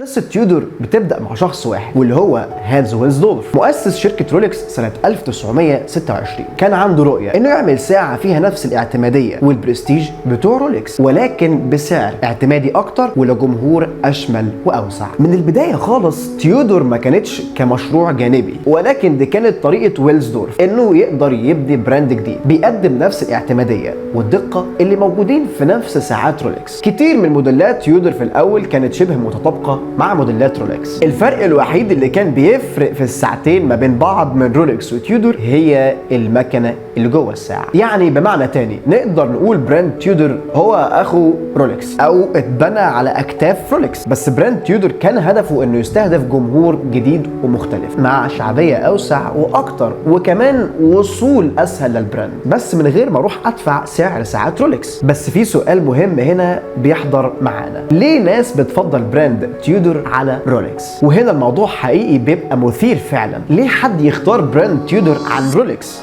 قصة تيودور بتبدأ مع شخص واحد واللي هو هانز ويلزدورف، مؤسس شركة رولكس سنة 1926. كان عنده رؤية انه يعمل ساعة فيها نفس الاعتمادية والبرستيج بتوع رولكس، ولكن بسعر اعتمادي اكتر ولجمهور اشمل واوسع. من البداية خالص تيودور ما كانتش كمشروع جانبي، ولكن دي كانت طريقة ويلزدورف انه يقدر يبني brand جديد بيقدم نفس الاعتمادية والدقة اللي موجودين في نفس ساعات رولكس. كتير من موديلات تيودور في الاول كانت شبه متطابقة مع موديلات رولكس. الفرق الوحيد اللي كان بيفرق في الساعتين ما بين بعض من رولكس وتيودور هي المكنة اللي جوه الساعة. يعني بمعنى تاني نقدر نقول brand تيودور هو اخو رولكس او اتبنى على اكتاف رولكس، بس brand تيودور كان هدفه انه يستهدف جمهور جديد ومختلف مع شعبية اوسع واكتر، وكمان وصول اسهل لل brand، بس من غير ما اروح ادفع سعر ساعات رولكس. بس في سؤال مهم هنا بيحضر معانا، ليه ناس بتفضل brand تيودور على رولكس؟ وهنا الموضوع حقيقي بيبقى مثير فعلا. ليه حد يختار brand تيودور عن رولكس؟